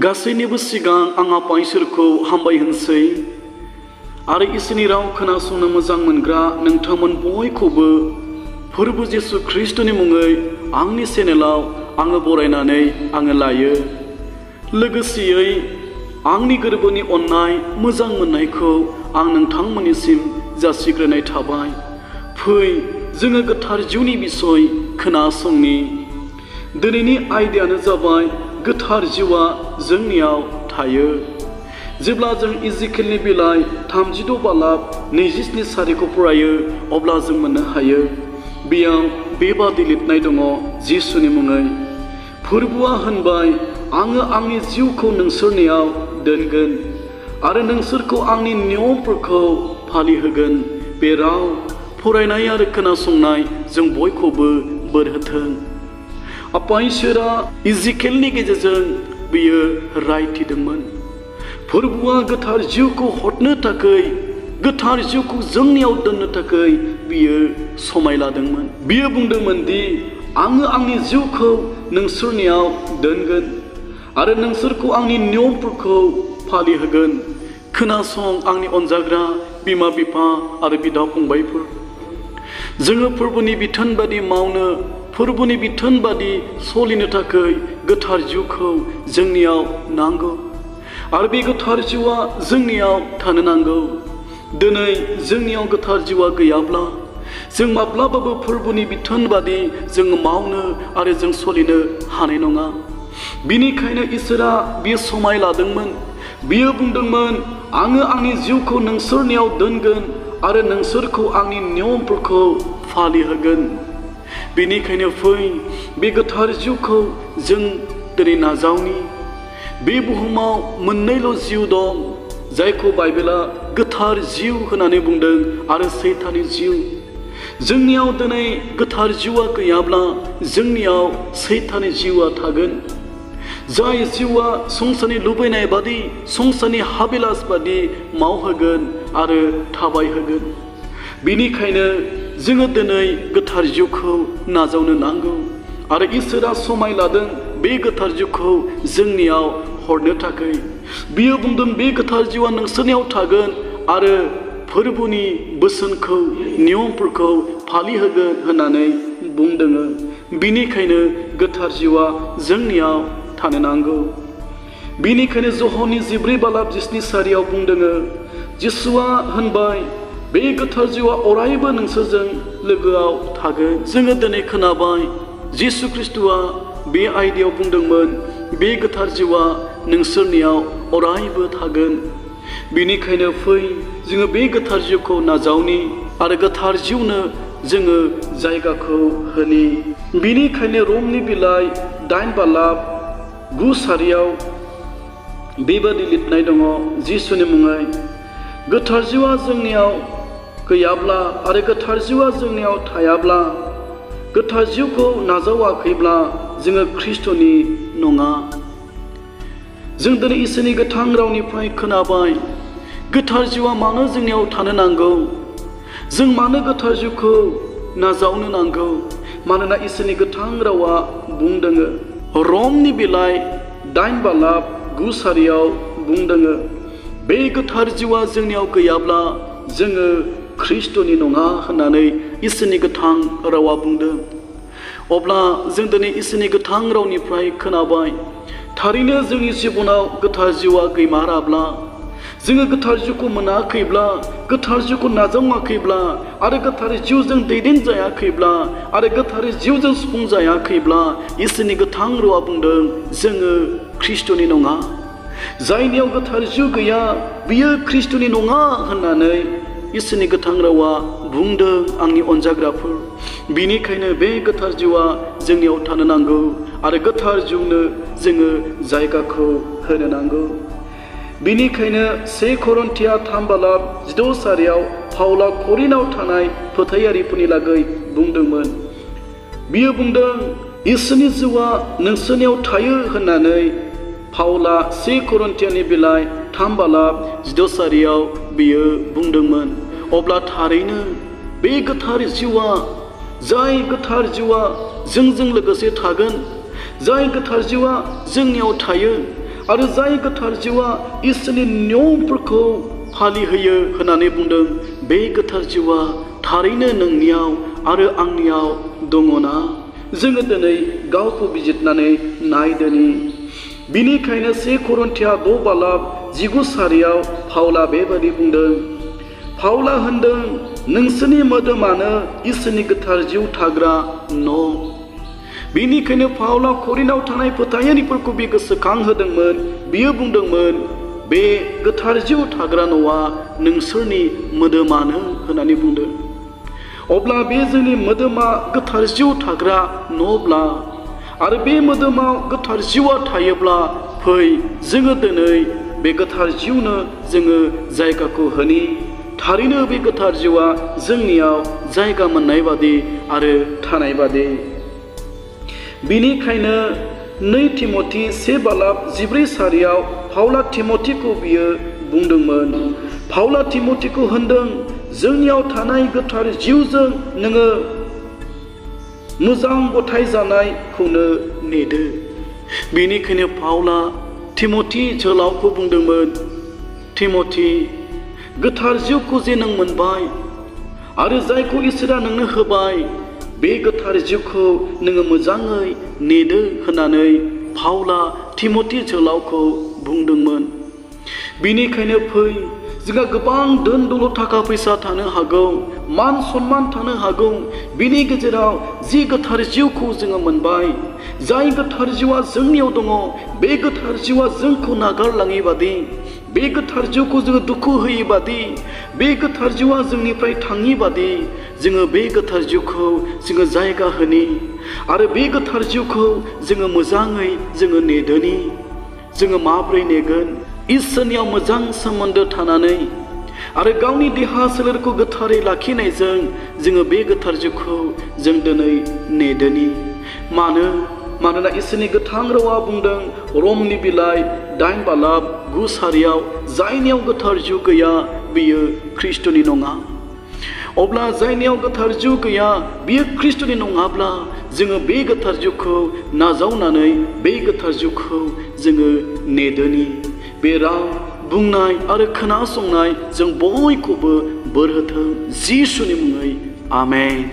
गासैनिबो सिगां आं आफा इसोरखौ हामबाय होनसै आरो इसोरनि राव खोनासंनो मोजां मोनग्रा नोंथांमोन बयखौबो फोरबो जिसु ख्रिस्टनि मुङै आंनि चेनेलाव आङो बरायनानै आङो लायो। लोगोसेयै आंनि गोरबोनि अननाय मोजां मोननायखौ आं नोंथांमोननिसिम जासिग्रोनाय थाबाय। फै जोङो गोथार जिउनि बिसय खोनासंनि। दिनैनि आयदायानो जाबाय गोथार जिउआ जोंनियाव थायो। जेब्ला जों इजिकेलनि बिलाइ 36 बालाब 27 सारिखौ फरायो अब्ला जों मोननो हायो बेयाव बेबादि लिरनाय दङ जिसुनि मुङै। फोरबोआ होनबाय आङो आंनि जिउखौ नोंसोरनियाव दोनगोन आरो नोंसोरखौ आंनि नियमफोरखौ फालिहोगोन। बे राव फरायनाय आरो खोनासंनाय जों बयखौबो बोर होथों। आफा इसोरा इजिकेलनि गेजेरजों बियो रायथिदोंमोन। फोरबोआ गोथार जिउखौ हरनो थाखाय, गोथार जिउखौ जोंनियाव दोननो थाखाय बियो समाय लादोंमोन। बियो बुंदोंमोन दि आङो आंनि जिउखौ नोंसोरनियाव दोनगोन आरो नोंसोरखौ आंनि नियमफोरखौ फालिहोगोन। खोनासं आंनि अनजाग्रा बिमा बिफा आरो बिदा फंबायफोर, जोङो फोरबोनि बिथोन बादि मावनो, फोरबोनि बिथोन बादि सोलिनो थाखाय गोथार जिउखौ जोंनियाव नांगौ आरो बे गोथार जिउआ जोंनियाव थानो नांगौ। दिनै जोंनियाव गोथार जिउआ गैयाब्ला जों माब्लाबाबो फोरबोनि बिथोन बादि जों मावनो आरो जों सोलिनो हानाय नङा। बिनिखायनो इसोरा बियो समाय लादोंमोन। बियो बुंदोंमोन आङो आंनि जिउखौ नोंसोरनियाव दोनगोन आरो नोंसोरखौ आंनि नियमफोरखौ फालिहोगोन। बेनिखायनो फै बे गोथार जिउखौ जों दिनै नाजावनि। बे बुहुमाव मोननैल' जिउ दं जायखौ बाइबेला गोथार जिउ होननानै बुंदों आरो सैताननि जिउ। जोंनियाव दिनै गोथार जिउआ गैयाब्ला जोंनियाव सैताननि जिउआ थागोन। जाय जिउआ संसारनि लुबैनाय बादि, संसारनि हाबिलास बादि मावहोगोन आरो थाबायहोगोन। बेनिखायनो जोङो दिनै गोथार जिउखौ नाजावनो नांगौ आरो इसोरा समाय लादों बे गोथार जिउखौ जोंनियाव हरनो थाखाय। बियो बुंदों बे गोथार जिउआ नोंसोरनियाव थागोन आरो फोरबोनि बोसोनखौ, नियमफोरखौ फालिहोगोन होननानै बुंदों। बिनिखायनो गोथार जिउआ जोंनियाव थानो नांगौ। बिनिखायनो जहननि 14 बालाब 27 सारियाव बुंदों, जिसुआ होनबाय बे गोथार जिउआ अरायबो नोंसोरजों लोगोआव थागोन। जोङो दिनै खोनाबाय जिसु ख्रिस्ट'आ बे आयदायाव बुंदोंमोन बे गोथार जिउआ नोंसोरनियाव अरायबो थागोन। बिनिखायनो फै जोङो बे गोथार जिउखौ नाजावनि आरो गोथार जिउनो जोङो जायगाखौ होनि। बिनिखायनो रमनि बिलाइ 8 बालाब 9 सारियाव बेबादि लिरनाय दङ जिसुनि मुङै। गोथार जिउआ जोंनियाव गैयाब्ला आरो गोथार जिउआ जोंनियाव थायाब्ला, गोथार जिउखौ नाजावाखैब्ला जोङो ख्रिस्ट'नि नङा। जों दिनै इसोरनि गोथां रावनिफ्राय खोनाबाय गोथार जिउआ मानो जोंनियाव थानो नांगौ, जों मानो गोथार जिउखौ नाजावनो नांगौ। मानोना इसोरनि गोथां रावा बुंदों, रमनि बिलाइ 8 बालाब 9 सारियाव बुंदों बे गोथार जिउआ जोंनियाव गैयाब्ला जोङो ख्रिस्ट'नि नङा होननानै इसोरनि गोथां रावा बुंदों। अब्ला जों दिनै इसोरनि गोथां रावनिफ्राय खोनाबाय थारैनो जोंनि जिबनाव गोथार जिउआ गैमाराब्ला, जोङो गोथार जिउखौ मोनाखैब्ला, गोथार जिउखौ नाजावाखैब्ला आरो गोथार जिउजों दैदेनजायाखैब्ला आरो गोथार जिउजों सुफुंजायाखैब्ला इसोरनि गोथां रावा बुंदों जोङो ख्रिस्ट'नि नङा। जायनियाव गोथार जिउ गैया बियो ख्रिस्ट'नि नङा होननानै इसोरनि गोथां रावा बुंदों आंनि अनजाग्राफोर। बिनिखायनो बे गोथार जिउआ जोंनियाव थानो नांगौ आरो गोथार जिउनो जोङो जायगाखौ होनो नांगौ। बिनिखायनो 1 करिन्थिया 3 बालाब 16 सारियाव पाउला करिन्थआव थानाय फोथायारिफोरनि लागै बुंदोंमोन। बियो बुंदों इसोरनि जिउआ नोंसोरनियाव थायो होननानै पाउला 1 करिन्थियानि बिलाइ 3 बालाब 16 सारियाव बियो बुंदोंमोन। अब्ला थारैनो बे गोथार जिउआ, जाय गोथार जिउआ जोंजों लोगोसे थागोन, जाय गोथार जिउआ जोंनियाव थायो आरो जाय गोथार जिउआ इसोरनि नियमफोरखौ फालिहोयो होननानै बुंदों बे गोथार जिउआ थारैनो नोंनियाव आरो आंनियाव दङना? जोङो दिनै गावखौ बिजिरनानै नायदोनि। बिनिखायनो 1 करिन्थिया 6:19 पाउला बेबादि बुंदों। पाउला होनदों नोंसोरनि मोदोमानो इसोरनि गोथार जिउ थाग्रा न'। बिनिखायनो पाउला करिन्थआव थानाय फोथायारिफोरखौ बे गोसोखांहोदोंमोन। बियो बुंदोंमोन बे गोथार जिउ थाग्रा न'आ नोंसोरनि मोदोमानो होननानै बुंदों। अब्ला बे जोंनि मोदोमा गोथार जिउ थाग्रा न'ब्ला आरो बे मोदोमाव गोथार जिउआ थायोब्ला फै जोङो दिनै बे गोथार जिउनो जोङो जायगाखौ होनि। थारैनो बे गोथार जिउआ जोंनियाव जायगा मोननाय बादि आरो थानाय बादि। बिनिखायनो 2 तिमथि 1:14 पाउला तिमथिखौ बियो बुंदोंमोन। पाउला तिमथिखौ होनदों जोंनियाव थानाय गोथार जिउजों नोङो मोजां गथाय जानायखौनो नेदो। बेनिखायनो पाउला तिमथि जोलावखौ बुंदोंमोन तिमथि गोथार जिउखौ जे नों मोनबाय आरो जायखौ इसोरा नोंनो होबाय बे गोथार जिउखौ नोङो मोजाङै नेदो होननानै पाउला तिमथि जोलावखौ बुंदोंमोन। बिनिखायनो फै जोंहा गोबां धोन दौलत थाखा फैसा थानो हागौ, मान सन्मान थानो हागौ। बिनि गेजेराव जि गोथार जिउखौ जोङो मोनबाय, जाय गोथार जिउआ जोंनियाव दङ, बे गोथार जिउआ जोंखौ नागारलाङै बादि, बे गोथार जिउखौ जोङो दुखु होयै बादि, बे गोथार जिउआ जोंनिफ्राय थाङि बादि जोङो बे गोथार जिउखौ जोङो जायगा होनि आरो बे गोथार जिउखौ जोङो मोजाङै जोङो नेदोनि। जोङो माब्रै नेगोन? इसोरनियाव मोजां सोमोन्दो थानानै आरो गावनि देहा सोलेरखौ गोथारै लाखिनायजों जोङो बे गोथार जिउखौ जों दिनै नेदोनि। मानोना इसोरनि गोथां रावा बुंदों रमनि बिलाइ 8:9 जायनियाव गोथार जिउ गैया बियो ख्रिस्टनि नङा। अब्ला जायनियाव गोथार जिउ गैया बियो ख्रिस्टनि नङाब्ला जोङो बे गोथार जिउखौ नाजावनानै बे गोथार जिउखौ जोङो नेदोनि। बे राव बुंनाय आरो खोनासंनाय जों बयखौबो बोर होथों जिसुनि मुङै आमेन।